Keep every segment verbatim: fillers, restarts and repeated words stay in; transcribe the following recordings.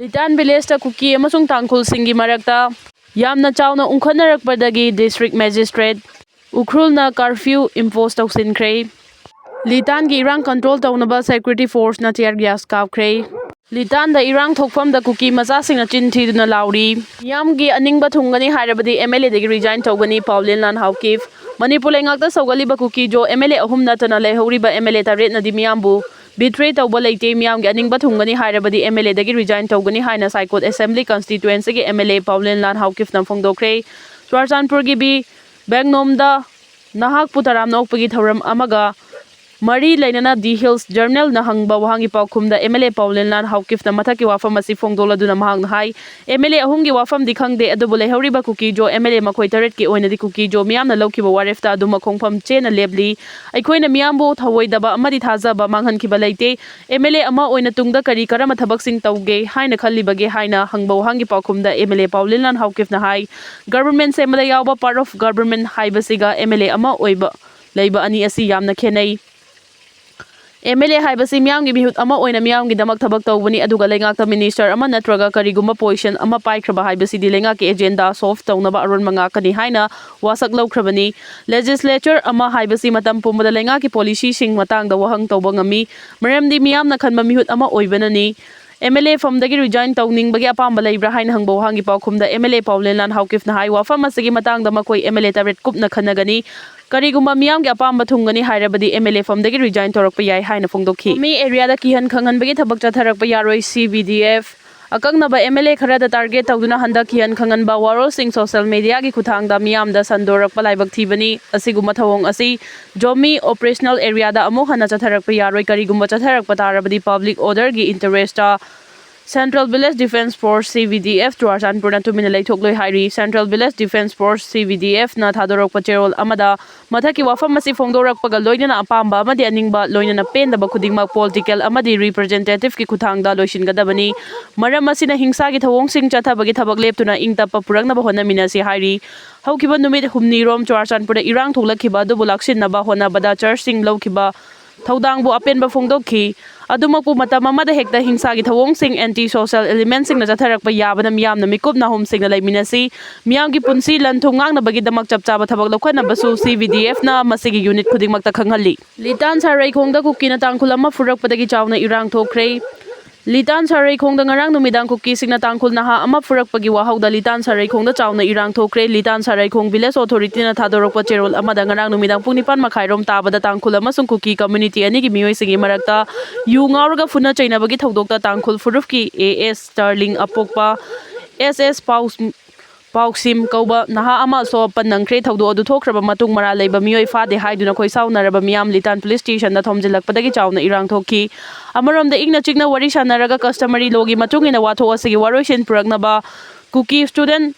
ꯂꯤꯇꯥꯟ ꯚꯤꯂꯦꯖꯇ ꯀꯨꯀꯤ ꯑꯃꯁꯨꯡ ꯇꯥꯡꯈꯨꯜꯁꯤꯡꯒꯤ ꯃꯔꯛꯇ ꯌꯥꯝꯅ ꯆꯥꯎꯅ ꯎꯪꯈꯠꯅꯔꯛꯄꯗꯒꯤ ꯗꯤꯁꯇ꯭ꯔꯤꯛ ꯃꯦꯖꯤꯁꯇ꯭ꯔꯦꯠ ꯎꯈ꯭ꯔꯨꯜꯅ ꯀꯥꯔꯐ꯭ꯌꯨ ꯏꯝꯄꯣꯁ ꯇꯧꯁꯤꯟꯈ꯭ꯔꯦ꯫ ꯂꯤꯇꯥꯟꯒꯤ ꯏꯔꯥꯡ ꯀꯟꯇ꯭ꯔꯣꯜ ꯇꯧꯅꯕ ꯁꯦꯀ꯭ꯌꯨꯔꯤꯇꯤ ꯐꯣꯔꯁꯅ ꯇꯤꯌꯔ ꯒ꯭ꯌꯥꯁ ꯀꯥꯞꯈ꯭ꯔꯦ꯫ ꯂꯤꯇꯥꯟꯗ ꯏꯔꯥꯡ ꯊꯣꯛꯐꯝꯗ ꯀꯨꯀꯤ ꯃꯆꯥꯁꯤꯡꯅ ꯆꯤꯟ ꯊꯤꯗꯨꯅ ꯂꯥꯎꯔꯤ꯫ ꯃꯤꯌꯥꯝꯒꯤ ꯑꯅꯤꯡꯕ ꯊꯨꯡꯒꯅꯤ ꯍꯥꯏꯔꯕꯗꯤ ꯑꯦꯝ ꯑꯦꯜ ꯑꯦꯗꯒꯤ ꯔꯤꯖꯥꯏꯟ ꯇꯧꯒꯅꯤ ꯄꯥꯎꯂꯦꯟꯂꯥꯟ ꯍꯥꯎꯀꯤꯞ꯫ ꯃꯅꯤꯄꯨꯔ ꯂꯩꯉꯥꯛꯇ ꯁꯧꯒꯠꯂꯤꯕ ꯀꯨꯀꯤ ꯖꯣ ꯑꯦꯝ ꯑꯦꯜ ꯑꯦ ꯑꯍꯨꯝ ꯅꯠꯇꯅ ꯂꯩꯍꯧꯔꯤꯕ ꯑꯦꯝ ꯑꯦꯜ ꯑꯦ ꯇꯔꯦꯠꯅꯗꯤ ꯃꯤꯌꯥꯝꯕꯨ ꯕꯤꯇ꯭ꯔꯦ ꯇꯧꯕ ꯂꯩꯇꯦ, ꯃꯤꯌꯥꯝꯒꯤ ꯑꯅꯤꯡꯕ ꯊꯨꯡꯒꯅꯤ ꯍꯥꯏꯔꯕꯗꯤ ꯑꯦꯝ ꯑꯦꯜ ꯑꯦꯗꯒꯤ ꯔꯤꯖꯥꯏꯟ ꯇꯧꯒꯅꯤ ꯍꯥꯏꯅ ꯁꯥꯏꯀꯣꯠ ꯑꯦꯁꯦꯝꯕ꯭ꯂꯤ ꯀꯟꯁꯇꯤꯇ꯭ꯋꯦꯟꯁꯤꯒꯤ ꯑꯦꯝ ꯑꯦꯜ ꯑꯦ ꯄꯥꯎꯂꯦꯟꯂꯥꯟ ꯍꯥꯎꯀꯤꯞꯅ ꯐꯣꯡꯗꯣꯛꯈ꯭ꯔꯦ꯫ ꯆꯨꯔꯥꯆꯥꯟꯄꯨꯔꯒꯤ ꯕꯤ ꯕꯦꯡꯅꯣꯝꯗ ꯅꯍꯥꯛꯄꯨ ꯇꯔꯥꯝꯅ ꯑꯣꯛꯄꯒꯤ ꯊꯧꯔꯝ ꯑꯃꯒ ꯃꯔꯤ ꯂꯩꯅꯅ ꯗꯤ ꯍꯤꯜꯁ ꯖꯔꯅꯦꯜꯅ ꯍꯪꯕ ꯋꯥꯍꯪꯒꯤ ꯄꯥꯎꯈꯨꯝꯗ ꯑꯦꯝ ꯑꯦꯜ ꯑꯦ ꯄꯥꯎꯂꯦꯟꯂꯥꯟ ꯍꯥꯎꯀꯤꯞꯅ ꯃꯊꯛꯀꯤ ꯋꯥꯐꯝ ꯑꯁꯤ ꯐꯣꯡꯗꯣꯛꯂꯗꯨꯅ ꯃꯍꯥꯛꯅ ꯍꯥꯏ, ꯑꯦꯝ ꯑꯦꯜ ꯑꯦ ꯑꯍꯨꯝꯒꯤ ꯋꯥꯐꯝꯗꯤ ꯈꯪꯗꯦ, ꯑꯗꯨꯕꯨ ꯂꯩꯍꯧꯔꯤꯕ ꯀꯨꯀꯤ ꯖꯣ ꯑꯦꯝ ꯑꯦꯜ ꯑꯦ ꯃꯈꯣꯏ ꯇꯔꯦꯠꯀꯤ ꯑꯣꯏꯅꯗꯤ ꯀꯨꯀꯤ ꯖꯣ ꯃꯤꯌꯥꯝꯅ ꯂꯧꯈꯤꯕ ꯋꯥꯔꯦꯞꯇ ꯑꯗꯨꯃꯛ ꯈꯣꯡꯐꯝ ꯆꯦꯅ ꯂꯦꯞꯂꯤ꯫ ꯑꯩꯈꯣꯏꯅ ꯃꯤꯌꯥꯝꯕꯨ ꯊꯧꯑꯣꯏꯗꯕ ꯑꯃꯗꯤ ꯊꯥꯖꯕ ꯃꯥꯡꯍꯟꯈꯤꯕ ꯂꯩꯇꯦ꯫ ꯑꯦꯝ ꯑꯦꯜ ꯑꯦ ꯑꯃ ꯑꯣꯏꯅ ꯇꯨꯡꯗ ꯀꯔꯤ ꯀꯔꯝꯕ ꯊꯕꯛꯁꯤꯡ ꯇꯧꯒꯦ ꯍꯥꯏꯅ ꯈꯜꯂꯤꯕꯒꯦ ꯍꯥꯏꯅ ꯍꯪꯕ ꯋꯥꯍꯪꯒꯤ ꯄꯥꯎꯈꯨꯝꯗ ꯑꯦꯝ ꯑꯦꯜ ꯑꯦ ꯄꯥꯎꯂꯦꯟꯂꯥꯟ ꯍꯥꯎꯀꯤꯞꯅ ꯍꯥꯏ, ꯒꯚꯔꯟꯃꯦꯟ ꯁꯦꯝꯕꯗ ꯌꯥꯎꯕ ꯄꯥꯔꯠ ꯑꯣꯐ ꯒꯚꯔꯟꯃꯦꯟ ꯍꯥꯏꯕꯁꯤꯒ ꯑꯦꯝ ꯑꯦꯜ ꯑꯦ ꯑꯃ ꯑꯣꯏꯕ ꯂꯩꯕ ꯑꯅꯤ ꯑꯁꯤ ꯌꯥꯝꯅ ꯈꯦꯠꯅꯩ꯫ ꯑꯦꯝ ꯑꯦꯜ ꯑꯦ ꯍꯥꯏꯕꯁꯤ ꯃꯤꯌꯥꯝꯒꯤ ꯃꯤꯍꯨꯠ ꯑꯃ ꯑꯣꯏꯅ ꯃꯤꯌꯥꯝꯒꯤꯗꯃꯛ ꯊꯕꯛ ꯇꯧꯕꯅꯤ, ꯑꯗꯨꯒ ꯂꯩꯉꯥꯛꯇ ꯃꯤꯅꯤꯁꯇꯔ ꯑꯃ ꯅꯠꯇ꯭ꯔꯒ ꯀꯔꯤꯒꯨꯝꯕ ꯄꯣꯖꯤꯁꯟ ꯑꯃ ꯄꯥꯏꯈ꯭ꯔꯕ ꯍꯥꯏꯕꯁꯤꯗꯤ ꯂꯩꯉꯥꯛꯀꯤ ꯑꯦꯖꯦꯟꯗꯥ ꯁꯣꯜꯚ ꯇꯧꯅꯕ ꯑꯔꯣꯟꯕ ꯉꯥꯛꯀꯅꯤ ꯍꯥꯏꯅ ꯋꯥꯁꯛ ꯂꯧꯈ꯭ꯔꯕꯅꯤ꯫ ꯂꯦꯖꯤꯁꯂꯦꯆꯔ ꯑꯃ ꯍꯥꯏꯕꯁꯤ ꯃꯇꯝ ꯄꯨꯝꯕꯗ ꯂꯩꯉꯥꯛꯀꯤ ꯄꯣꯂꯤꯁꯤꯁꯤꯡ ꯃꯇꯥꯡꯗ ꯋꯥꯍꯪ ꯇꯧꯕ ꯉꯝꯃꯤ, ꯃꯔꯝꯗꯤ ꯃꯤꯌꯥꯝꯅ ꯈꯟꯕ ꯃꯤꯍꯨꯠ ꯑꯃ ꯑꯣꯏꯕꯅꯅꯤ꯫ ꯑꯦꯝ ꯑꯦꯜ ꯑꯦ ꯐꯝꯗꯒꯤ ꯔꯤꯖꯥꯏꯟ ꯇꯧꯅꯤꯡꯕꯒꯤ ꯑꯄꯥꯝꯕ ꯂꯩꯕ꯭ꯔꯥ ꯍꯥꯏꯅ ꯍꯪꯕ ꯋꯥꯍꯪꯒꯤ ꯄꯥꯎꯈꯨꯝꯗ ꯑꯦꯝ ꯑꯦꯜ ꯑꯦ ꯄꯥꯎꯂꯦꯟꯂꯥꯟ ꯍꯥꯎꯀꯤꯞꯅ ꯍꯥꯏ, ꯋꯥꯐꯝ ꯑꯁꯤꯒꯤ ꯃꯇꯥꯡꯗ ꯃꯈꯣꯏ ꯑꯦꯝ ꯑꯦꯜ ꯑꯦ ꯇꯔꯦꯠ ꯀꯨꯞꯅ ꯈꯟꯅꯒꯅꯤ꯫ ꯀꯔꯤꯒꯨꯝꯕ ꯃꯤꯌꯥꯝꯒꯤ ꯑꯄꯥꯝꯕ ꯊꯨꯡꯒꯅꯤ ꯍꯥꯏꯔꯕꯗꯤ ꯑꯦꯝ ꯑꯦꯜ ꯑꯦ ꯐꯝꯗꯒꯤ ꯔꯤꯖꯥꯏꯟ ꯇꯧꯔꯛꯄ ꯌꯥꯏ ꯍꯥꯏꯅ ꯐꯣꯡꯗꯣꯛꯈꯤ꯫ ꯃꯤ ꯑꯦꯔꯤꯌꯥꯗ ꯀꯤꯍꯟ ꯈꯪꯍꯟꯕꯒꯤ ꯊꯕꯛ ꯆꯠꯊꯔꯛꯄ ꯌꯥꯔꯣꯏ, ꯁꯤ ꯕꯤ ꯗꯤ ꯑꯦꯐ꯫ ꯑꯀꯛꯅꯕ ꯑꯦꯝ ꯑꯦꯜ ꯑꯦ ꯈꯔꯗ ꯇꯥꯔꯒꯦꯠ ꯇꯧꯗꯨꯅ ꯍꯟꯗꯛ ꯀꯤꯍꯟ ꯈꯪꯍꯟꯕ ꯋꯥꯔꯣꯜꯁꯤꯡ ꯁꯣꯁꯦꯜ ꯃꯦꯗꯤꯌꯥꯒꯤ ꯈꯨꯠꯊꯥꯡꯗ ꯃꯤꯌꯥꯝꯗ ꯁꯟꯗꯣꯔꯛꯄ ꯂꯥꯏꯕꯛ ꯊꯤꯕꯅꯤ꯫ ꯑꯁꯤꯒꯨꯝꯕ ꯊꯧꯑꯣꯡ ꯑꯁꯤ ꯖꯣꯃꯤ ꯑꯣꯄꯔꯦꯁꯅꯦꯜ ꯑꯦꯔꯤꯌꯥꯗ ꯑꯃꯨꯛ ꯍꯟꯅ ꯆꯠꯊꯔꯛꯄ ꯌꯥꯔꯣꯏ꯫ ꯀꯔꯤꯒꯨꯝꯕ ꯆꯠꯊꯔꯛꯄ ꯇꯥꯔꯕꯗꯤ ꯄꯕ꯭ꯂꯤꯛ ꯑꯣꯔꯗꯔꯒꯤ interest central village defence force, C V D F, ꯆꯨꯔꯥꯆꯥꯟꯄꯨꯔꯅ ꯇꯨꯃꯤꯟꯅ ꯂꯩꯊꯣꯛꯂꯣꯏ ꯍꯥꯏꯔꯤ꯫ Central village defence force, C V D ꯑꯦꯐꯅ ꯊꯥꯗꯣꯔꯛꯄ ꯆꯦꯔꯣꯜ ꯑꯃꯗ ꯃꯊꯛꯀꯤ ꯋꯥꯐꯝ ꯑꯁꯤ ꯐꯣꯡꯗꯣꯔꯛꯄꯒ ꯂꯣꯏꯅꯅ ꯑꯄꯥꯝꯕ ꯑꯃꯗꯤ ꯑꯅꯤꯡꯕ, ꯂꯣꯏꯅꯅ ꯄꯦꯟꯗꯕ ꯈꯨꯗꯤꯡꯃꯛ ꯄꯣꯂꯤꯇꯤꯀꯦꯜ ꯑꯃꯗꯤ ꯔꯤꯄ꯭ꯔꯖꯦꯟꯇꯦꯇꯤꯚꯀꯤ ꯈꯨꯠꯊꯥꯡꯗ ꯂꯣꯏꯁꯤꯟꯒꯗꯕꯅꯤ꯫ ꯃꯔꯝ ꯑꯁꯤꯅ ꯍꯤꯡꯁꯥꯒꯤ ꯊꯧꯑꯣꯡꯁꯤꯡ ꯆꯠꯊꯕꯒꯤ ꯊꯕꯛ ꯂꯦꯞꯇꯨꯅ ꯏꯪ ꯇꯞꯄ ꯄꯨꯔꯛꯅꯕ ꯍꯣꯠꯅꯃꯤꯟꯅꯁꯤ ꯍꯥꯏꯔꯤ꯫ ꯍꯧꯈꯤꯕ ꯅꯨꯃꯤꯠ ꯍꯨꯝꯅꯤꯔꯣꯝ ꯆꯨꯔꯥꯆꯥꯟꯄꯨꯔꯗ ꯏꯔꯥꯡ ꯊꯣꯛꯂꯛꯈꯤꯕ ꯑꯗꯨꯕꯨ ꯂꯥꯛꯁꯤꯟꯅꯕ ꯍꯣꯠꯅꯕꯗ ꯆꯔꯆꯁꯤꯡ ꯂꯧꯈꯤꯕ ꯊꯧꯗꯥꯡꯕꯨ ꯑꯄꯦꯟꯕ ꯐꯣꯡꯗꯣꯛꯈꯤ꯫ ꯑꯗꯨꯃꯛꯄꯨ ꯃꯇꯝ ꯑꯃꯗ ꯍꯦꯛꯇ ꯍꯤꯡꯁꯥꯒꯤ ꯊꯧꯑꯣꯡꯁꯤꯡ, anti social elementꯁꯤꯡꯅ ꯆꯠꯊꯔꯛꯄ ꯌꯥꯕꯅ ꯃꯤꯌꯥꯝꯅ ꯃꯤꯀꯨꯞ ꯅꯥꯍꯨꯝꯁꯤꯡꯅ ꯂꯩꯃꯤꯟꯅꯁꯤ꯫ ꯃꯤꯌꯥꯝꯒꯤ ꯄꯨꯟꯁꯤ ꯂꯟ ꯊꯨꯝ ꯉꯥꯛꯅꯕꯒꯤꯗꯃꯛ ꯆꯞ ꯆꯥꯕ ꯊꯕꯛ ꯂꯧꯈꯠꯅꯕꯁꯨ CVDFꯅ ꯃꯁꯤꯒꯤ unit ꯈꯨꯗꯤꯡꯃꯛꯇ ꯈꯪꯍꯜꯂꯤ꯫ ꯂꯤꯇꯥꯟ ꯁꯥꯔꯩꯈꯣꯡꯗ ꯀꯨꯀꯤꯅ ꯇꯥꯡꯈꯨꯜ ꯑꯃ ꯐꯨꯔꯛꯄꯗꯒꯤ ꯆꯥꯎꯅ ꯏꯔꯥꯡ ꯊꯣꯛꯈ꯭ꯔꯦ꯫ ꯂꯤꯇꯥꯟ ꯁꯥꯔꯩꯈꯣꯡꯗ ꯉꯔꯥꯡ ꯅꯨꯃꯤꯗꯥꯡ ꯀꯨꯀꯤꯁꯤꯡꯅ ꯇꯥꯡꯈꯨꯜ ꯅꯍꯥ ꯑꯃ ꯐꯨꯔꯛꯄꯒꯤ ꯋꯥꯍꯧꯗ ꯂꯤꯇꯥꯟ ꯁꯥꯔꯩꯈꯣꯡꯗ ꯆꯥꯎꯅ ꯏꯔꯥꯡ ꯊꯣꯛꯈ꯭ꯔꯦ꯫ ꯂꯤꯇꯥꯟ ꯁꯥꯔꯩꯈꯣꯡ village authorityꯅ ꯊꯥꯗꯣꯔꯛꯄ ꯆꯦꯔꯣꯜ ꯑꯃꯗ ꯉꯔꯥꯡ ꯅꯨꯃꯤꯗꯥꯡ ꯄꯨꯡ ꯅꯤꯄꯥꯟ ꯃꯈꯥꯏꯔꯣꯝ ꯇꯥꯕꯗ ꯇꯥꯡꯈꯨꯜ ꯑꯃꯁꯨꯡ ꯀꯨꯀꯤ community ꯑꯅꯤꯒꯤ ꯃꯤꯑꯣꯏꯁꯤꯡꯒꯤ ꯃꯔꯛꯇ ꯌꯨ ꯉꯥꯎꯔꯒ ꯐꯨꯅ ꯆꯩꯅꯕꯒꯤ ꯊꯧꯗꯣꯛꯇ ꯇꯥꯡꯈꯨꯜ ꯐꯨꯔꯨꯞꯀꯤ AS Sterling ꯑꯄꯣꯛꯄ, SS ꯄꯥꯎ ꯄꯥꯎꯁꯤꯝ ꯀꯧꯕ ꯅꯍꯥ ꯑꯃ ꯑꯁꯣꯛ ꯑꯄꯟ ꯅꯪꯈ꯭ꯔꯦ꯫ ꯊꯧꯗꯣꯛ ꯑꯗꯨ ꯊꯣꯛꯈ꯭ꯔꯕ ꯃꯇꯨꯡ ꯃꯔꯥꯜ ꯂꯩꯕ ꯃꯤꯑꯣꯏ ꯐꯥꯗꯦ ꯍꯥꯏꯗꯨꯅ ꯈꯣꯏꯁꯥꯎꯅꯔꯕ ꯃꯤꯌꯥꯝ ꯂꯤꯇꯥꯟ police stationꯗ ꯊꯣꯝꯖꯤꯜꯂꯛꯄꯗꯒꯤ ꯆꯥꯎꯅ ꯏꯔꯥꯡ ꯊꯣꯛꯈꯤ꯫ ꯑꯃꯔꯣꯝꯗ ꯏꯪꯅ ꯆꯤꯛꯅ ꯋꯥꯔꯤ ꯁꯥꯟꯅꯔꯒ customary lawꯒꯤ ꯃꯇꯨꯡ ꯏꯟꯅ ꯋꯥꯊꯣꯛ ꯑꯁꯤꯒꯤ ꯋꯥꯔꯣꯏꯁꯤꯟ ꯄꯨꯔꯛꯅꯕ ꯀꯨꯀꯤ student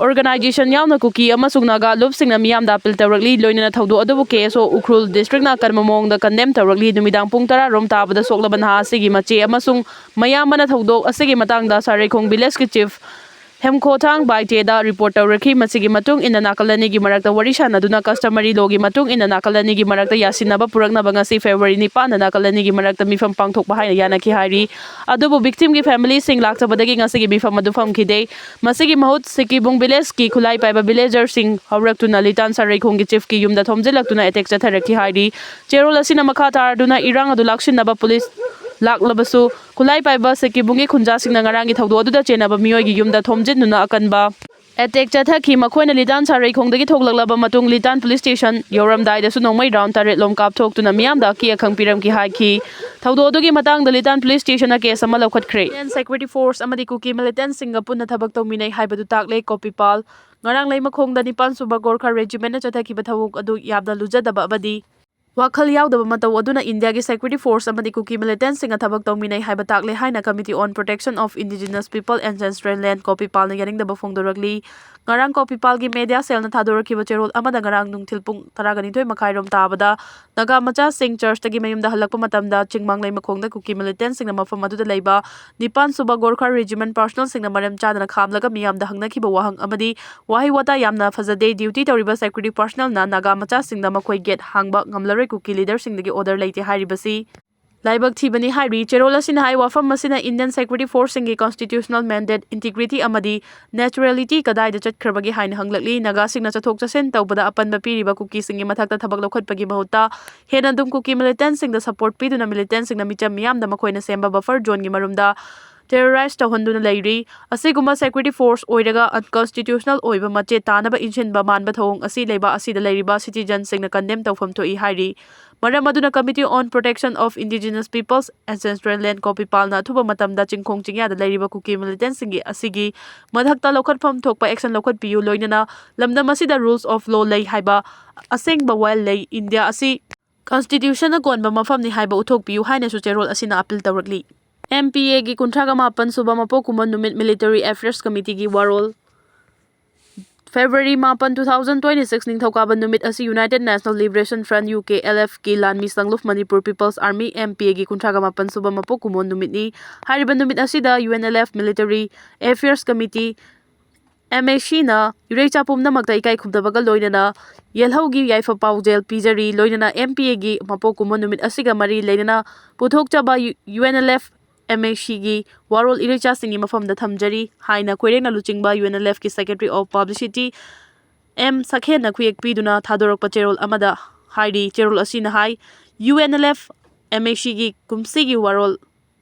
organization ꯌꯥꯎꯅ ꯀꯨꯀꯤ ꯑꯃꯁꯨꯡ ꯅꯥꯒꯥ ꯂꯨꯞꯁꯤꯡꯅ ꯃꯤꯌꯥꯝꯗ appeal ꯇꯧꯔꯛꯂꯤ꯫ ꯂꯣꯏꯅꯅ ꯊꯧꯗꯣꯛ ꯑꯗꯨꯕꯨ KSO ꯎꯈ꯭ꯔꯨꯜ districtꯅ ꯑꯀꯟꯕ ꯃꯑꯣꯡꯗ condemn ꯇꯧꯔꯛꯂꯤ꯫ ꯅꯨꯃꯤꯗꯥꯡ ꯄꯨꯡ ꯇꯔꯥ ꯔꯣꯝ ꯇꯥꯕꯗ ꯁꯣꯛꯂꯕ ꯅꯍꯥ ꯑꯁꯤꯒꯤ ꯃꯆꯦ ꯑꯃꯁꯨꯡ ꯃꯌꯥꯝꯕꯅ ꯊꯧꯗꯣꯛ ꯑꯁꯤꯒꯤ ꯃꯇꯥꯡꯗ ꯁꯥꯔꯩꯈꯣꯡ villageꯀꯤ chief ꯍꯦꯝꯈꯣꯊꯥꯡ ꯕꯥꯏꯇꯦꯗ report ꯇꯧꯔꯛꯈꯤ꯫ ꯃꯁꯤꯒꯤ ꯃꯇꯨꯡ ꯏꯟꯅ ꯅꯥꯀꯜ ꯑꯅꯤꯒꯤ ꯃꯔꯛꯇ ꯋꯥꯔꯤ ꯁꯥꯟꯅꯗꯨꯅ customary lawꯒꯤ ꯃꯇꯨꯡ ꯏꯟꯅ ꯅꯥꯀꯜ ꯑꯅꯤꯒꯤ ꯃꯔꯛꯇ ꯌꯥꯁꯤꯟꯅꯕ ꯄꯨꯔꯛꯅꯕ ꯉꯁꯤ February ꯅꯤꯄꯥꯟꯗ ꯅꯥꯀꯜ ꯑꯅꯤꯒꯤ ꯃꯔꯛꯇ ꯃꯤꯐꯝ ꯄꯥꯡꯊꯣꯛꯄ ꯍꯥꯏꯅ ꯌꯥꯅꯈꯤ ꯍꯥꯏꯔꯤ꯫ ꯑꯗꯨꯕꯨ victimꯒꯤ familyꯁꯤꯡ ꯂꯥꯛꯇꯕꯗꯒꯤ ꯉꯁꯤꯒꯤ ꯃꯤꯐꯝ ꯑꯗꯨ ꯐꯝꯈꯤꯗꯦ꯫ ꯃꯁꯤꯒꯤ ꯃꯍꯨꯠ ꯁꯤꯀꯤꯕꯨꯡ villageꯀꯤ ꯈꯨꯠꯂꯥꯏ ꯄꯥꯏꯕ villagers ꯁꯤꯡ ꯍꯧꯔꯛꯇꯨꯅ ꯂꯤꯇꯥꯟ ꯁꯥꯔꯩꯈꯣꯡꯒꯤ chiefꯀꯤ ꯌꯨꯝꯗ ꯊꯣꯝꯖꯤꯜꯂꯛꯇꯨꯅ attack ꯆꯠꯊꯔꯛꯈꯤ ꯍꯥꯏꯔꯤ꯫ ꯆꯦꯔꯣꯜ ꯑꯁꯤꯅ ꯃꯈꯥ ꯇꯥꯔꯗꯨꯅ ꯏꯔꯥꯡ ꯑꯗꯨ ꯂꯥꯛꯁꯤꯟꯅꯕ police ꯂꯥꯛꯂꯕꯁꯨ, ꯈꯨꯠꯂꯥꯏ ꯄꯥꯏꯕ ꯁꯤꯀꯤꯕꯨꯡꯒꯤ ꯈꯨꯟꯖꯥꯁꯤꯡꯅ ꯉꯔꯥꯡꯒꯤ ꯊꯧꯗꯣꯛ ꯑꯗꯨꯗ ꯆꯦꯟꯅꯕ ꯃꯤꯑꯣꯏꯒꯤ ꯌꯨꯝꯗ ꯊꯣꯝꯖꯤꯟꯗꯨꯅ ꯑꯀꯟꯕ attack ꯆꯠꯊꯈꯤ꯫ ꯃꯈꯣꯏꯅ ꯂꯤꯇꯥꯟ ꯁꯥꯔꯩꯈꯣꯡꯗꯒꯤ ꯊꯣꯛꯂꯛꯂꯕ ꯃꯇꯨꯡ ꯂꯤꯇꯥꯟ police station ꯌꯧꯔꯝꯗꯥꯏꯗꯁꯨ ꯅꯣꯡꯃꯩ round ꯇꯔꯦꯠ ꯂꯣꯝ ꯀꯥꯞꯊꯣꯛꯇꯨꯅ ꯃꯤꯌꯥꯝꯗ ꯑꯀꯤ ꯑꯈꯪ ꯄꯤꯔꯝꯈꯤ ꯍꯥꯏꯈꯤ꯫ ꯊꯧꯗꯣꯛ ꯑꯗꯨꯒꯤ ꯃꯇꯥꯡꯗ ꯂꯤꯇꯥꯟ police stationꯅ case ꯑꯃ ꯂꯧꯈꯠꯈ꯭ꯔꯦ꯫ Security force ꯑꯃꯗꯤ ꯀꯨꯀꯤ militantꯁꯤꯡꯒ ꯄꯨꯟꯅ ꯊꯕꯛ ꯇꯧꯃꯤꯟꯅꯩ ꯍꯥꯏꯕꯗꯨ ꯇꯥꯛꯂꯦ꯫ ꯀꯣꯄꯤꯄꯥꯜ꯫ ꯉꯔꯥꯡ ꯂꯩꯃꯈꯣꯡꯗ ꯅꯤꯄꯥꯟ ꯁꯨꯕ ꯒꯣꯔꯈꯥ regimentꯅ ꯆꯠꯊꯈꯤꯕ ꯊꯕꯛ ꯑꯗꯨ ꯌꯥꯝꯅ ꯂꯨꯖꯗꯕ ꯑꯃꯗꯤ ꯋꯥꯈꯜ ꯌꯥꯎꯗꯕ ꯃꯇꯧ ꯑꯗꯨꯅ ꯏꯟꯗꯤꯌꯥꯒꯤ security force ꯑꯃꯗꯤ ꯀꯨꯀꯤ militantꯁꯤꯡꯒ ꯊꯕꯛ ꯇꯧꯃꯤꯟꯅꯩ ꯍꯥꯏꯕ ꯇꯥꯛꯂꯦ ꯍꯥꯏꯅ Committee on Protection of Indigenous People and Ancestral Land ꯀꯣꯄꯤꯄꯥꯜꯅ ꯌꯥꯅꯤꯡꯗꯕ ꯐꯣꯡꯗꯣꯔꯛꯂꯤ꯫ ꯉꯔꯥꯡ ꯀꯣꯄꯤꯄꯥꯜꯒꯤ media cellꯅ ꯊꯥꯗꯣꯔꯛꯈꯤꯕ ꯆꯦꯔꯣꯜ ꯑꯃꯗ ꯉꯔꯥꯡ ꯅꯨꯡꯊꯤꯜ ꯄꯨꯡ ꯇꯔꯥꯒ ꯅꯤꯊꯣꯏ ꯃꯈꯥꯏꯔꯣꯝ ꯇꯥꯕꯗ ꯅꯥꯒꯥ ꯃꯆꯥꯁꯤꯡ churchꯇꯒꯤ ꯃꯌꯨꯝꯗ ꯍꯜꯂꯛꯄ ꯃꯇꯝꯗ ꯆꯤꯡꯃꯥꯡ ꯂꯩꯃꯈꯣꯡꯗ ꯀꯨꯀꯤ militantꯁꯤꯡꯅ ꯃꯐꯝ ꯑꯗꯨꯗ ꯂꯩꯕ ꯅꯤꯄꯥꯟ ꯁꯨꯕ ꯒꯣꯔꯈꯥ regiment personnelꯁꯤꯡꯅ ꯃꯔꯝ ꯆꯥꯗꯅ ꯈꯥꯝꯂꯒ ꯃꯤꯌꯥꯝꯗ ꯍꯪꯅꯈꯤꯕ ꯋꯥꯍꯪ ꯑꯃꯗꯤ ꯋꯥꯍꯩ ꯋꯥꯇꯥ ꯌꯥꯝꯅ ꯐꯖꯗꯦ꯫ Duty ꯇꯧꯔꯤꯕ security personnelꯅ ꯅꯥꯒꯥ ꯃꯆꯥꯁꯤꯡꯗ ꯃꯈꯣꯏ gate ꯍꯥꯡꯕ ꯉꯝꯂꯔꯣꯏ, ꯀꯨꯀꯤ leaderꯁꯤꯡꯗꯒꯤ order ꯂꯩꯇꯦ ꯍꯥꯏꯔꯤꯕꯁꯤ꯫ ꯂꯥꯏꯕꯛ ꯊꯤꯕꯅꯤ ꯍꯥꯏꯔꯤ꯫ ꯆꯦꯔꯣꯜ ꯑꯁꯤꯅ ꯍꯥꯏ, ꯋꯥꯐꯝ ꯑꯁꯤꯅ Indian security force ꯁꯤꯡꯒꯤ constitutional mandate, integrity ꯑꯃꯗꯤ neutrality ꯀꯗꯥꯏꯗ ꯆꯠꯈ꯭ꯔꯕꯒꯦ ꯍꯥꯏꯅ ꯍꯪꯂꯛꯂꯤ꯫ ꯅꯥꯒꯥꯁꯤꯡꯅ ꯆꯠꯊꯣꯛ ꯆꯠꯁꯤꯟ ꯇꯧꯕꯗ ꯑꯄꯟꯕ ꯄꯤꯔꯤꯕ ꯀꯨꯀꯤꯁꯤꯡꯒꯤ ꯃꯊꯛꯇ ꯊꯕꯛ ꯂꯧꯈꯠꯄꯒꯤ ꯃꯍꯨꯠꯇ ꯍꯦꯟꯅ ꯑꯗꯨꯝ ꯀꯨꯀꯤ militant ꯁꯤꯡꯗ support ꯄꯤꯗꯨꯅ militant ꯁꯤꯡꯅ ꯃꯤꯆꯝ ꯃꯤꯌꯥꯝꯗ ꯃꯈꯣꯏꯅ ꯁꯦꯝꯕ buffer zone ꯒꯤ ꯃꯔꯨꯝꯗ terrorize ꯇꯧꯍꯟꯗꯨꯅ ꯂꯩꯔꯤ꯫ ꯑꯁꯤꯒꯨꯝꯕ security force ꯑꯣꯏꯔꯒ unconstitutional ꯑꯣꯏꯕ ꯃꯆꯦ ꯇꯥꯅꯕ ꯏꯟꯁꯤꯟꯕ ꯃꯥꯟꯕ ꯊꯧꯑꯣꯡ ꯑꯁꯤ ꯂꯩꯕꯥꯛ ꯑꯁꯤꯗ ꯂꯩꯔꯤꯕ citizen ꯁꯤꯡꯅ condemn ꯇꯧꯐꯝ ꯊꯣꯛꯏ ꯍꯥꯏꯔꯤ꯫ ꯃꯔꯝ ꯑꯗꯨꯅ Committee on Protection of Indigenous Peoples Ancestral Land, ꯀꯣꯄꯤꯄꯥꯜꯅ ꯑꯊꯨꯕ ꯃꯇꯝꯗ ꯆꯤꯡꯈꯣꯡ ꯆꯤꯡꯌꯥꯗ ꯂꯩꯔꯤꯕ ꯀꯨꯀꯤ militant ꯁꯤꯡꯒꯤ ꯑꯁꯤꯒꯤ ꯃꯊꯛꯇ ꯂꯧꯈꯠꯐꯝ ꯊꯣꯛꯄ action ꯂꯧꯈꯠꯄꯤꯌꯨ, ꯂꯣꯏꯅꯅ ꯂꯝꯗꯝ ꯑꯁꯤꯗ rules of law ꯂꯩ ꯍꯥꯏꯕ, ꯑꯁꯦꯡꯕ ꯋꯥꯌꯦꯜ ꯂꯩ, ꯏꯟꯗꯤꯌꯥ ꯑꯁꯤ constitution ꯅ ꯀꯣꯟꯕ ꯃꯐꯝꯅꯤ ꯍꯥꯏꯕ ꯎꯠꯊꯣꯛꯄꯤꯌꯨ ꯍꯥꯏꯅꯁꯨ ꯆꯦꯔꯣꯜ ꯑꯁꯤꯅ appeal ꯇꯧꯔꯛꯂꯤ꯫ M P A ꯒꯤ ꯀꯨꯟꯊ꯭ꯔꯥꯒ ꯃꯥꯄꯟ ꯁꯨꯕ ꯃꯄꯣꯛ ꯀꯨꯝꯑꯣꯟ ꯅꯨꯃꯤꯠ Military Affairs Committee ꯒꯤ ꯋꯥꯔꯣꯜ꯫ February ꯃꯥꯄꯟ, two thousand twenty-six, ꯅꯤꯡꯊꯧꯀꯥꯕ ꯅꯨꯃꯤꯠ ꯑꯁꯤ United National Liberation Front, U K L F ꯀꯤ ꯂꯥꯟꯃꯤ ꯁꯪꯂꯨꯞ Manipur People's Army, M P A ꯒꯤ ꯀꯨꯟꯊ꯭ꯔꯥꯒ ꯃꯥꯄꯟ ꯁꯨꯕ ꯃꯄꯣꯛ ꯀꯨꯝꯑꯣꯟ ꯅꯨꯃꯤꯠꯅꯤ꯫ ꯍꯥꯏꯔꯤꯕ ꯅꯨꯃꯤꯠ ꯑꯁꯤꯗ U N L F Military Affairs Committee, M A C ꯅ ꯏꯔꯩꯆꯥ ꯄꯨꯝꯅꯃꯛꯇ ꯏꯀꯥꯏ ꯈꯨꯝꯅꯕꯒ ꯂꯣꯏꯅꯅ ꯌꯦꯜꯍꯧꯒꯤ ꯌꯥꯏꯐ ꯄꯥꯎꯖꯦꯜ ꯄꯤꯖꯔꯤ, ꯂꯣꯏꯅꯅ M P A ꯒꯤ ꯃꯄꯣꯛ ꯀꯨꯝꯑꯣꯟ ꯅꯨꯃꯤꯠ ꯑꯁꯤꯒ ꯃꯔꯤ ꯂꯩꯅꯅ ꯄꯨꯊꯣꯛꯆꯕ U-, U N L F M A C ꯒꯤ ꯋꯥꯔꯣꯜ ꯏꯔꯩꯆꯥꯁꯤꯡꯒꯤ ꯃꯐꯝꯗ ꯊꯝꯖꯔꯤ ꯍꯥꯏꯅ ꯈꯣꯏꯔꯦꯡꯅ ꯂꯨꯆꯤꯡꯕ U N L F ꯀꯤ Secretary of Publicity M ꯁꯈꯦꯟꯅ ꯈꯨꯌꯦꯛ ꯄꯤꯗꯨꯅ ꯊꯥꯗꯣꯔꯛꯄ ꯆꯦꯔꯣꯜ ꯑꯃꯗ ꯍꯥꯏꯔꯤ꯫ ꯆꯦꯔꯣꯜ ꯑꯁꯤꯅ ꯍꯥꯏ, U N L F M A C ꯒꯤ ꯀꯨꯝꯁꯤꯒꯤ ꯋꯥꯔꯣꯜ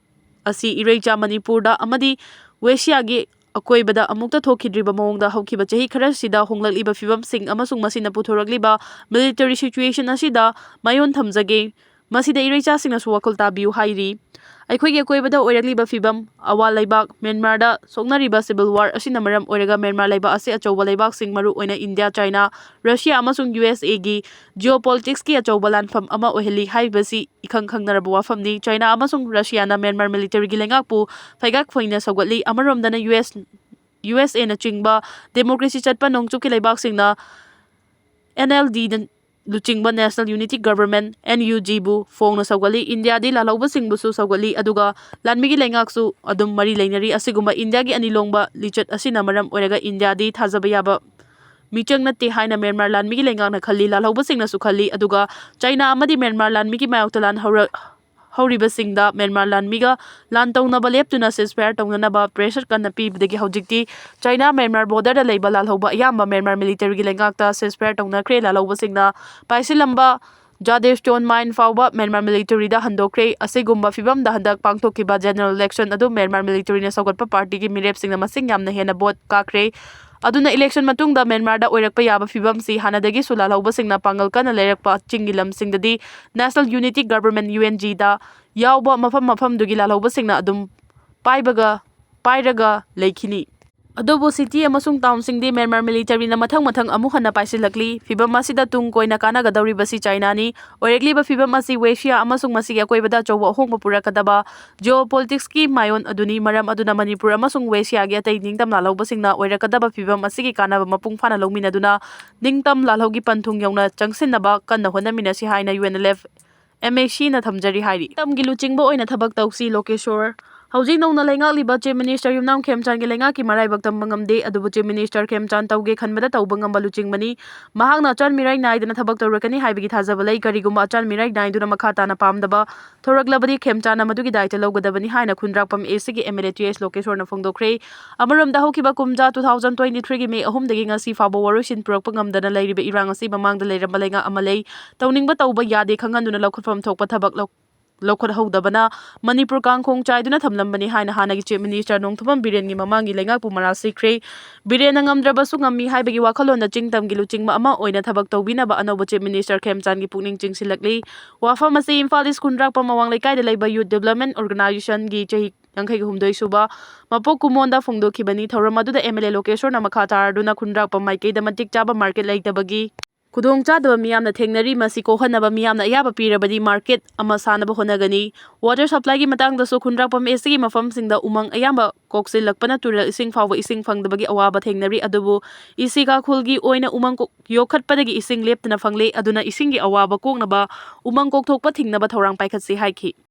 ꯑꯁꯤ ꯏꯔꯩꯆꯥ ꯃꯅꯤꯄꯨꯔꯗ ꯑꯃꯗꯤ ꯋꯦꯁꯤꯌꯥꯒꯤ ꯑꯀꯣꯏꯕꯗ ꯑꯃꯨꯛꯇ ꯊꯣꯛꯈꯤꯗ꯭ꯔꯤꯕ ꯃꯑꯣꯡꯗ ꯍꯧꯈꯤꯕ ꯆꯍꯤ ꯈꯔꯁꯤꯗ ꯍꯣꯡꯂꯛꯂꯤꯕ ꯐꯤꯕꯝꯁꯤꯡ ꯑꯃꯁꯨꯡ ꯃꯁꯤꯅ ꯄꯨꯊꯣꯔꯛꯂꯤꯕ military situation ꯑꯁꯤꯗ ꯃꯥꯏꯑꯣꯟ ꯊꯝꯖꯒꯦ꯫ ꯃꯁꯤꯗ ꯏꯔꯩꯆꯥꯁꯤꯡꯅꯁꯨ ꯋꯥꯈꯜ ꯇꯥꯕꯤꯌꯨ ꯍꯥꯏꯔꯤ꯫ ꯑꯩꯈꯣꯏꯒꯤ ꯑꯀꯣꯏꯕꯗ ꯑꯣꯏꯔꯛꯂꯤꯕ ꯐꯤꯕꯝ, ꯑꯋꯥ ꯂꯩꯕꯥꯛ ꯃ꯭ꯌꯥꯟꯃꯥꯔꯗ ꯁꯣꯛꯅꯔꯤꯕ civil war ꯑꯁꯤꯅ ꯃꯔꯝ ꯑꯣꯏꯔꯒ ꯃ꯭ꯌꯥꯟꯃꯥꯔ ꯂꯩꯕꯥꯛ ꯑꯁꯤ ꯑꯆꯧꯕ ꯂꯩꯕꯥꯛꯁꯤꯡ, ꯃꯔꯨꯑꯣꯏꯅ ꯏꯟꯗꯤꯌꯥ, ꯆꯥꯏꯅꯥ, ꯔꯁꯤꯌꯥ ꯑꯃꯁꯨꯡ U S A ꯒꯤ geopolitics ꯀꯤ ꯑꯆꯧꯕ ꯂꯥꯟꯐꯝ ꯑꯃ ꯑꯣꯏꯍꯜꯂꯤ ꯍꯥꯏꯕꯁꯤ ꯏꯈꯪ ꯈꯪꯅꯔꯕ ꯋꯥꯐꯝꯅꯤ꯫ ꯆꯥꯏꯅꯥ ꯑꯃꯁꯨꯡ ꯔꯁꯤꯌꯥꯅ ꯃ꯭ꯌꯥꯟꯃꯥꯔ military ꯒꯤ ꯂꯩꯉꯥꯛꯄꯨ ꯐꯩꯒꯥꯛ ꯐꯩꯅ ꯁꯧꯒꯠꯂꯤ꯫ ꯑꯃꯔꯣꯝꯗꯅ U S, U S A ꯅꯆꯤꯡꯕ democracy ꯆꯠꯄ ꯅꯣꯡꯆꯨꯞꯀꯤ ꯂꯩꯕꯥꯛꯁꯤꯡꯅ N L D ꯅ ꯂꯨꯆꯤꯡꯕ National Unity Government, N U G ꯕꯨ ꯐꯣꯡꯅ ꯁꯧꯒꯠꯂꯤ꯫ ꯏꯟꯗꯤꯌꯥꯗꯤ ꯂꯥꯜꯍꯧꯕꯁꯤꯡꯕꯨꯁꯨ ꯁꯧꯒꯠꯂꯤ, ꯑꯗꯨꯒ ꯂꯥꯟꯃꯤꯒꯤ ꯂꯩꯉꯥꯛꯁꯨ ꯑꯗꯨꯝ ꯃꯔꯤ ꯂꯩꯅꯔꯤ꯫ ꯑꯁꯤꯒꯨꯝꯕ ꯏꯟꯗꯤꯌꯥꯒꯤ ꯑꯅꯤ ꯂꯣꯡꯕ ꯂꯤꯆꯠ ꯑꯁꯤꯅ ꯃꯔꯝ ꯑꯣꯏꯔꯒ ꯏꯟꯗꯤꯌꯥꯗꯤ ꯊꯥꯖꯕ ꯌꯥꯕ ꯃꯤꯆꯪ ꯅꯠꯇꯦ ꯍꯥꯏꯅ ꯃ꯭ꯌꯥꯟꯃꯥꯔ ꯂꯥꯟꯃꯤꯒꯤ ꯂꯩꯉꯥꯛꯅ ꯈꯜꯂꯤ, ꯂꯥꯜꯍꯧꯕꯁꯤꯡꯅꯁꯨ ꯈꯜꯂꯤ꯫ ꯑꯗꯨꯒ ꯆꯥꯏꯅꯥ ꯑꯃꯗꯤ ꯃ꯭ꯌꯥꯟꯃꯥꯔ ꯂꯥꯟꯃꯤꯒꯤ ꯃꯥꯌꯣꯛꯇ ꯂꯥꯟ ꯍꯧꯔ-, ꯍꯧꯔꯤꯕꯁꯤꯡꯗ ꯃ꯭ꯌꯥꯟꯃꯥꯔ ꯂꯥꯟꯃꯤꯒ ꯂꯥꯟ ꯇꯧꯅꯕ ꯂꯦꯞꯇꯨꯅ ceasefire ꯇꯧꯅꯅꯕ pressure ꯀꯟꯅ ꯄꯤꯕꯗꯒꯤ ꯍꯧꯖꯤꯛꯇꯤ ꯆꯥꯏꯅꯥ ꯃ꯭ꯌꯥꯟꯃꯥꯔ borderꯗ ꯂꯩꯕ ꯂꯥꯜꯍꯧꯕ ꯑꯌꯥꯝꯕ ꯃ꯭ꯌꯥꯟꯃꯥꯔ militaryꯒꯤ ꯂꯩꯉꯥꯛꯇ ceasefire ꯇꯧꯅꯈ꯭ꯔꯦ꯫ ꯂꯥꯜꯍꯧꯕꯁꯤꯡꯅ ꯄꯥꯏꯁꯤꯜꯂꯝꯕ ꯖꯥꯗꯦꯁꯇꯣꯟ ꯃꯥꯏꯟ ꯐꯥꯎꯕ ꯃ꯭ꯌꯥꯟꯃꯥꯔ militaryꯗ ꯍꯟꯗꯣꯛꯈ꯭ꯔꯦ꯫ ꯑꯁꯤꯒꯨꯝꯕ ꯐꯤꯕꯝꯗ ꯍꯟꯗꯛ ꯄꯥꯡꯊꯣꯛꯈꯤꯕ general election ꯑꯗꯨ ꯃ꯭ꯌꯥꯟꯃꯥꯔ militaryꯅ ꯁꯧꯒꯠꯄ partyꯒꯤ ꯃꯤꯔꯦꯞꯁꯤꯡꯅ ꯃꯁꯤꯡ ꯌꯥꯝꯅ ꯍꯦꯟꯅ vote ꯀꯥꯈ꯭ꯔꯦ꯫ ꯑꯗꯨꯅ election ꯃꯇꯨꯡꯗ ꯃ꯭ꯌꯥꯟꯃꯥꯔꯗ ꯑꯣꯏꯔꯛꯄ ꯌꯥꯕ ꯐꯤꯕꯝꯁꯤ ꯍꯥꯟꯅꯗꯒꯤꯁꯨ ꯂꯥꯜꯍꯧꯕꯁꯤꯡꯅ ꯄꯥꯡꯒꯜ ꯀꯟꯅ ꯂꯩꯔꯛꯄ ꯆꯤꯡꯒꯤ ꯂꯝꯁꯤꯡꯗꯗꯤ National Unity Government, UNGꯗ ꯌꯥꯎꯕ ꯃꯐꯝ ꯃꯐꯝꯗꯨꯒꯤ ꯂꯥꯜꯍꯧꯕꯁꯤꯡꯅ ꯑꯗꯨꯝ ꯄꯥꯏꯕꯒ ꯄꯥꯏꯔꯒ ꯂꯩꯈꯤꯅꯤ꯫ ꯑꯗꯨꯕꯨ city ꯑꯃꯁꯨꯡ townꯁꯤꯡꯗꯤ ꯃ꯭ꯌꯥꯟꯃꯥꯔ militaryꯅ ꯃꯊꯪ ꯃꯊꯪ ꯑꯃꯨꯛ ꯍꯟꯅ ꯄꯥꯏꯁꯤꯜꯂꯛꯂꯤ꯫ ꯐꯤꯕꯝ ꯑꯁꯤꯗ ꯇꯨꯡ ꯀꯣꯏꯅ ꯀꯥꯟꯅꯒꯗꯧꯔꯤꯕꯁꯤ ꯆꯥꯏꯅꯥꯅꯤ꯫ ꯑꯣꯏꯔꯛꯂꯤꯕ ꯐꯤꯕꯝ ꯑꯁꯤ West Asia ꯑꯃꯁꯨꯡ ꯃꯁꯤꯒꯤ ꯑꯀꯣꯏꯕꯗ ꯑꯆꯧꯕ ꯑꯍꯣꯡꯕ ꯄꯨꯔꯛꯀꯗꯕ geopoliticsꯀꯤ ꯃꯥꯏꯑꯣꯟ ꯑꯗꯨꯅꯤ꯫ ꯃꯔꯝ ꯑꯗꯨꯅ ꯃꯅꯤꯄꯨꯔ ꯑꯃꯁꯨꯡ West Asiaꯒꯤ ꯑꯇꯩ ꯅꯤꯡꯇꯝ ꯂꯥꯜꯍꯧꯕꯁꯤꯡꯅ ꯑꯣꯏꯔꯛꯀꯗꯕ ꯐꯤꯕꯝ ꯑꯁꯤꯒꯤ ꯀꯥꯟꯅꯕ ꯃꯄꯨꯡ ꯐꯥꯅ ꯂꯧꯃꯤꯟꯅꯗꯨꯅ ꯅꯤꯡꯇꯝ ꯂꯥꯜꯍꯧꯒꯤ ꯄꯟꯊꯨꯡ ꯌꯧꯅ ꯆꯪꯁꯤꯟꯅꯕ ꯀꯟꯅ ꯍꯣꯠꯅꯃꯤꯟꯅꯁꯤ ꯍꯥꯏꯅ UNLF MACꯅ ꯊꯝꯖꯔꯤ ꯍꯥꯏꯔꯤ꯫ ꯇꯝꯒꯤ ꯂꯨꯆꯤꯡꯕ ꯑꯣꯏꯅ ꯊꯕꯛ ꯇꯧꯁꯤ, ꯂꯣꯀꯦꯁꯣꯔ꯫ ꯍꯧꯖꯤꯛ ꯅꯧꯅ ꯂꯩꯉꯥꯛꯂꯤꯕ Chief Minister ꯌꯨꯝꯅꯥꯝ ꯈꯦꯝꯆꯥꯟꯒꯤ ꯂꯩꯉꯥꯛꯀꯤ ꯃꯔꯥꯏꯕꯛ ꯇꯝꯕ ꯉꯝꯗꯦ, ꯑꯗꯨꯕꯨ Chief Minister ꯈꯦꯝꯆꯥꯟ ꯇꯧꯒꯦ ꯈꯟꯕꯗ ꯇꯧꯕ ꯉꯝꯕ ꯂꯨꯆꯤꯡꯕꯅꯤ꯫ ꯃꯍꯥꯛꯅ ꯑꯆꯥꯟ ꯃꯤꯔꯥꯏ ꯅꯥꯏꯗꯅ ꯊꯕꯛ ꯇꯧꯔꯛꯀꯅꯤ ꯍꯥꯏꯕꯒꯤ ꯊꯥꯖꯕ ꯂꯩ꯫ ꯀꯔꯤꯒꯨꯝꯕ ꯑꯆꯥꯟ ꯃꯤꯔꯥꯏ ꯅꯥꯏꯗꯨꯅ ꯃꯈꯥ ꯇꯥꯅ ꯄꯥꯝꯗꯕ ꯊꯣꯔꯛꯂꯕꯗꯤ ꯈꯦꯝꯆꯥꯟꯅ ꯃꯗꯨꯒꯤ ꯗꯥꯏꯇ ꯂꯧꯒꯗꯕꯅꯤ ꯍꯥꯏꯅ ꯈꯨꯟꯗ꯭ꯔꯥꯛꯄꯝ ACꯒꯤ MLA ꯇꯤ ꯑꯦꯁ ꯂꯣꯀꯦꯁꯣꯔꯅ ꯐꯣꯡꯗꯣꯛꯈ꯭ꯔꯦ꯫ ꯑꯃꯔꯣꯝꯗ ꯍꯧꯈꯤꯕ ꯀꯨꯝꯖꯥ two thousand twenty threeꯒꯤ May ꯑꯍꯨꯝꯗꯒꯤ ꯉꯁꯤ ꯐꯥꯎꯕ ꯋꯥꯔꯣꯏꯁꯤꯟ ꯄꯨꯔꯛꯄ ꯉꯝꯗꯅ ꯂꯩꯔꯤꯕ ꯏꯔꯥꯡ ꯑꯁꯤ ꯃꯃꯥꯡꯗ ꯂꯩꯔꯝꯕ ꯂꯩꯉꯥꯛ ꯑꯃ ꯂꯩ ꯇꯧꯅꯤꯡꯕ ꯇꯧꯕ ꯌꯥꯗꯦ ꯈꯪꯍꯟꯗꯨꯅ ꯂꯧꯈꯠꯐꯝ ꯊꯣꯛꯄ ꯊꯕꯛ ꯂꯧ-, ꯂꯧꯈꯠꯍꯧꯗꯕꯅ ꯃꯅꯤꯄꯨꯔ ꯀꯥꯡꯈꯣꯡ ꯆꯥꯏꯗꯨꯅ ꯊꯝꯂꯝꯕꯅꯤ ꯍꯥꯏꯅ ꯍꯥꯟꯅꯒꯤ Chief Minister ꯅꯣꯡꯊꯣꯝꯕꯝ ꯕꯤꯔꯦꯟꯒꯤ ꯃꯃꯥꯡꯒꯤ ꯂꯩꯉꯥꯛꯄꯨ ꯃꯔꯥꯜ ꯁꯤꯈ꯭ꯔꯦ꯫ ꯕꯤꯔꯦꯟꯅ ꯉꯝꯗ꯭ꯔꯕꯁꯨ ꯉꯝꯃꯤ ꯍꯥꯏꯕꯒꯤ ꯋꯥꯈꯜꯂꯣꯟꯗ ꯆꯤꯡ ꯇꯝꯒꯤ ꯂꯨꯆꯤꯡꯕ ꯑꯃ ꯑꯣꯏꯅ ꯊꯕꯛ ꯇꯧꯕꯤꯅꯕ ꯑꯅꯧꯕ Chief Minister ꯈꯦꯝꯆꯥꯟꯒꯤ ꯄꯨꯛꯅꯤꯡ ꯆꯤꯡꯁꯤꯜꯂꯛꯂꯤ꯫ ꯋꯥꯐꯝ ꯑꯁꯤ ꯏꯝꯐꯥꯜ East ꯈꯨꯟꯗ꯭ꯔꯥꯛꯄꯝ ꯑꯋꯥꯡ ꯂꯩꯀꯥꯏꯗ ꯂꯩꯕ Youth Development Organisationꯒꯤ ꯆꯍꯤ ꯌꯥꯡꯈꯩ ꯍꯨꯝꯗꯣꯏ ꯁꯨꯕ ꯃꯄꯣꯛ ꯀꯨꯃꯣꯟꯗ ꯐꯣꯡꯗꯣꯛꯈꯤꯕꯅꯤ꯫ ꯊꯧꯔꯝ ꯑꯗꯨꯗ MLA ꯂꯣꯀꯦꯁꯣꯔꯅ ꯃꯈꯥ ꯇꯥꯔꯗꯨꯅ ꯈꯨꯟꯗ꯭ꯔꯥꯛꯄꯝ ꯃꯥꯏꯀꯩꯗ ꯃꯇꯤꯛ ꯆꯥꯕ market ꯂꯩꯇꯕꯒꯤ ꯈꯨꯗꯣꯡꯆꯥꯗꯕ ꯃꯤꯌꯥꯝꯅ ꯊꯦꯡꯅꯔꯤ꯫ ꯃꯁꯤ ꯀꯣꯛꯍꯟꯅꯕ ꯃꯤꯌꯥꯝꯅ ꯑꯌꯥꯕ ꯄꯤꯔꯕꯗꯤ market ꯑꯃ ꯁꯥꯅꯕ ꯍꯣꯠꯅꯒꯅꯤ꯫ Water supplyꯒꯤ ꯃꯇꯥꯡꯗꯁꯨ ꯈꯨꯟꯗ꯭ꯔꯥꯛꯄꯝ ACꯒꯤ ꯃꯐꯝꯁꯤꯡꯗ ꯎꯃꯪ ꯑꯌꯥꯝꯕ ꯀꯣꯛꯁꯤꯜꯂꯛꯄꯅ ꯇꯨꯔꯦꯜ ꯏꯁꯤꯡ ꯐꯥꯎꯕ ꯏꯁꯤꯡ ꯐꯪꯗꯕꯒꯤ ꯑꯋꯥꯕ ꯊꯦꯡꯅꯔꯤ꯫ ꯑꯗꯨꯕꯨ ꯏꯁꯤꯀꯥ ꯈꯨꯜꯒꯤ ꯑꯣꯏꯅ ꯎꯃꯪ ꯀꯣꯛ-, ꯌꯣꯛꯈꯠꯄꯗꯒꯤ ꯏꯁꯤꯡ ꯂꯦꯞꯇꯅ ꯐꯪꯂꯦ꯫ ꯑꯗꯨꯅ ꯏꯁꯤꯡꯒꯤ ꯑꯋꯥꯕ ꯀꯣꯛꯅꯕ ꯎꯃꯪ ꯀꯣꯛꯊꯣꯛꯄ ꯊꯤꯡꯅꯕ ꯊꯧꯔꯥꯡ ꯄꯥꯏꯈꯠꯁꯤ ꯍꯥꯏꯈꯤ꯫